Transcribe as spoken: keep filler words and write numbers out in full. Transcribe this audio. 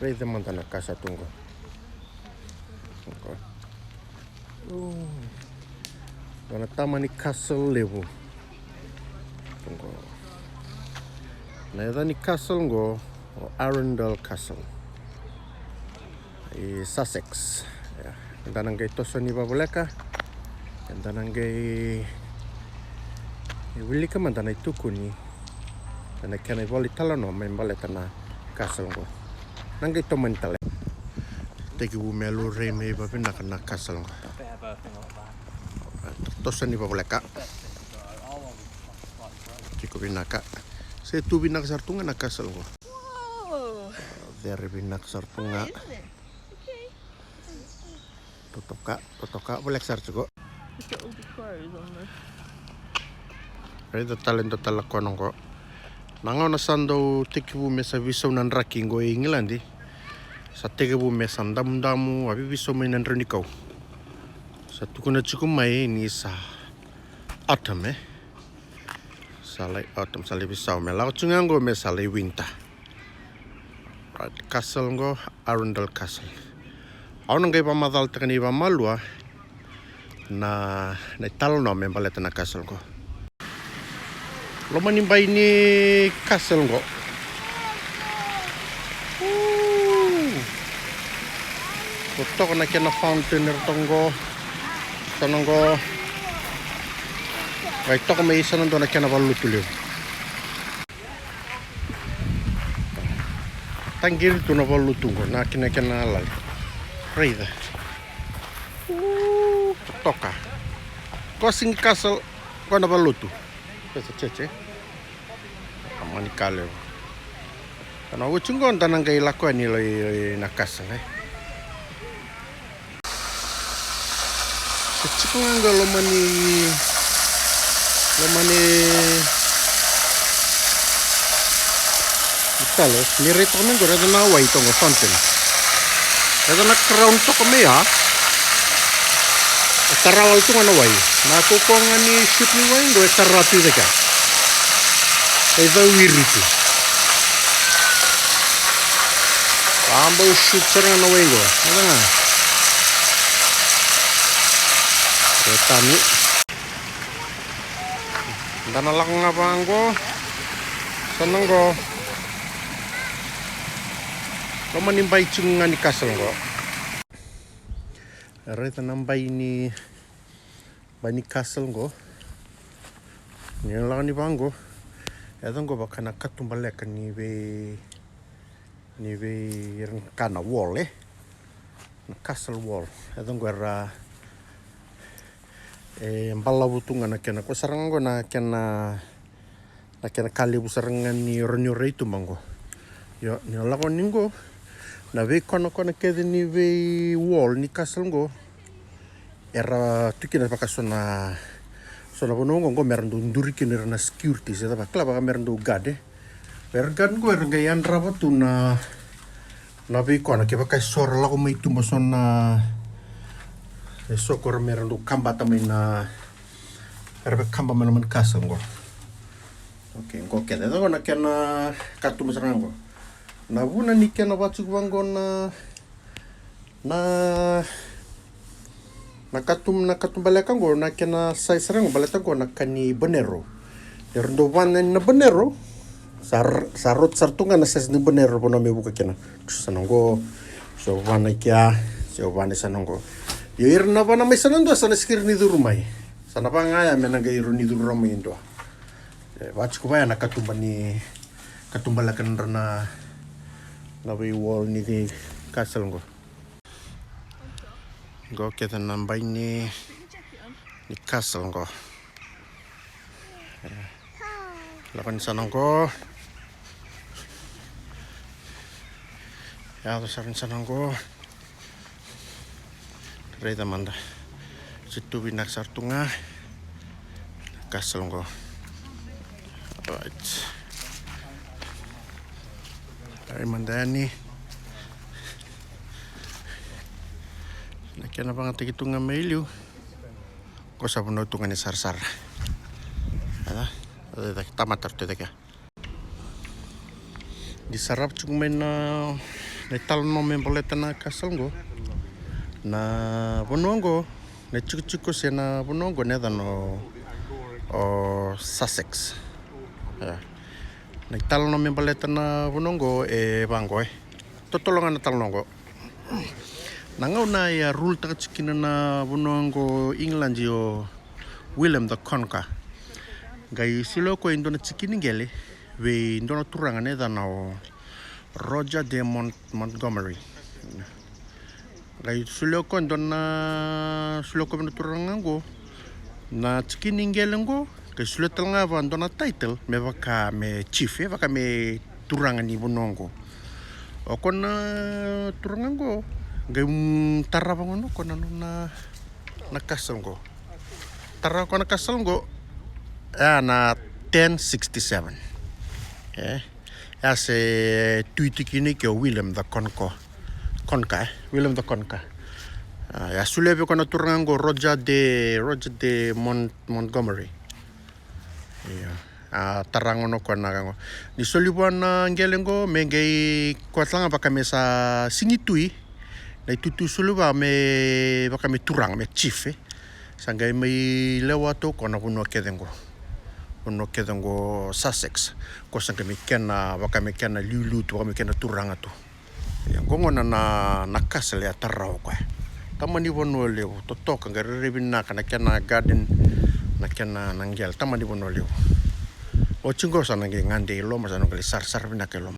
Raica mada na castle tu qo. Qo. Qo na tama ni castle levu. Tu qo. Na yaca ni castle qo o Arundel Castle. I Sussex. Ia, eda na qai toso ni vavoleka. Eda na qai wilika mada na itukuni ena kena ivola italanoa me baleta na castle qo. Na qai tomani tale. Tekivu me laurai mai vavinaka na castle qo. Toso ni vavoleka. Tiko vinaka. Se tu vinaka sara tu ga na castle qo. Cere vinaka sara tu ga. Totoka, totoka, voleka sara tiko. Raica tale dua tale na kona qo. Na gauna sa dau tekivu me sa veisau na draki qo e Igiladi. Sa tekivu me sa damudamu, a veiveisau mai na drau ni kau. Sa tukuna tiko mai ni sa autumn, e. Sa lai autumn, sa lai veisau, me lako tiko ga qo me sa lai winter. Right, castle qo, Arundel Castle. Au na qai vakamacalataka ni vakamalua na, na italanoa me baleta na castle qo. Loma ni bai ni castle qo. Totoka na kena fountain era toka qo. Sa na qo. Qai toka mai sa na dua na kena valenilotu levu. Taqiri tu na valenilotu qo, na kena, kena lali. Raica. Totoka. Qo sega ni castle, qo na valenilotu. Qo sa church, e. Mani ka levu. Ena oti qo da na qai lako yani lai na castle, e. Sa tiko ga qo loma ni, loma ni tale, ni rai toka mai qo, raica na wai toka qo, fountain. Raica na crown toka mai ya. E tara wale tu ga na wai. Na kaukaua ga ni shoot ni wai qo e tara tu i cake. E cau iri tu. A bau shoot sara ga na wai qo. Raica ga. E tani. Da na lako ga vaqo. Sa na qo. Loma ni bai tiko ga ni castle qo. Raica na bai ni, bai ni castle qo. Ni lako ni vaqo. Yaco qo vaka na katuba leka ni vei, ni vei ira na ka na wall, e. Na castle wall. Yaco qo era, e, balavu tu ga na kena, ko sara ga qo na kena, na kena ka levu sara ga ni rawa ni rai tu mai qo. Io, ni lako ni qo, na veikonakona kece ni vei wall ni castle qo, era tu kina vaka so na, so na vanua qo, qo mera dau duri kina ira na securities, e cava, kila, vaka mera dau guard, e. Era guard qo era qai yadrava tu na, na veikona, kevaka e so ra lako mai tuba so na, e so ko ra mera dau kabata mai na, era veikaba mai na mani castle qo. Okay, qo kece qo na kena katuba sara qo. Na vuna ni kena vatuku vaqo na Na, na katuba, na katuba leka qo, na kena size sara qo, baleta qo na ka ni banero. Era dau vana na banero. Sa, sa rauta sara tu ga na size ni banero vanua me vuka kina. Sa na qo, sa vana i kea, sa vana sa na qo. Io, ira na vana mai sa na dua, sa na sikira ni curu mai. Sa na vaka ga ya me na qai rawa ni curu mai e dua. E, vatuku vaya na katuba ni, katuba leka na, na vei wall ni castle qo. Qo kece na bai ni, ni castle qo. Lako ni sa na qo. Yaco sara ni sa na qo. Raica mada. Se tu vinaka sara tu ga. Castle qo. Right. Rai mada yani. Na kena vagataki tu ga mai liu. Ko sa vanua tu ga ni sarasara. Ada, ada tamata tu cake. Ni sarava tiko mai na, Na italanoa me baleta na castle qo, na vanua qo, na tikotiko se na vanua qo na yacana o, o Sussex. Ia. Na italanoa me baleta na vanua qo e vaqo, e totolo ga na talanoa qo. Na gauna e a rule taka tiko kina na vanua qo England o William the Conqueror, qai solia o koya e dua na tikini qele vei dua na turaga na yacana o Roger de Mont-, Montgomery. Qai solia o koya e dua na, solia o koya vei na turaga qo na tikini qele qo, qai solia tale ga vua e dua na title me vaka me chief, e vaka me turaga ni vanua qo. O koya na turaga qo qai, mm, tarava gona o koya na nona, na castle qo. Tarava o koya na castle qo, e, na ten sixty-seven. E, e a se tui tiko kina o William the Conqueror. Conqueror, e? William the Conqueror. A, e a solia vei koya na turaga qo Roger de, Roger de Mont-, Montgomery. Ia. A, tara gona o koya na ka qo. Ni soli vua na qele qo me qai koya tale ga vaka me sa sigi tui. Na itutu soli vua me vaka me turaga, me chief, e. Sa qai mai lewa tu o koya na vanua kece qo. Vanua kece qo Sussex. Ko sa qai mai kena, vaka me kena liuliu tu, vaka me kena turaga tu. Ia, qo gona na, na castle e a tara o koya. Tamani vanua levu, totoka, qai rairai vinaka na kena garden, na kena na qele, tamani vanua levu. Oti qo sa na qai gade i loma, sa na qai sarasara vinaka i loma.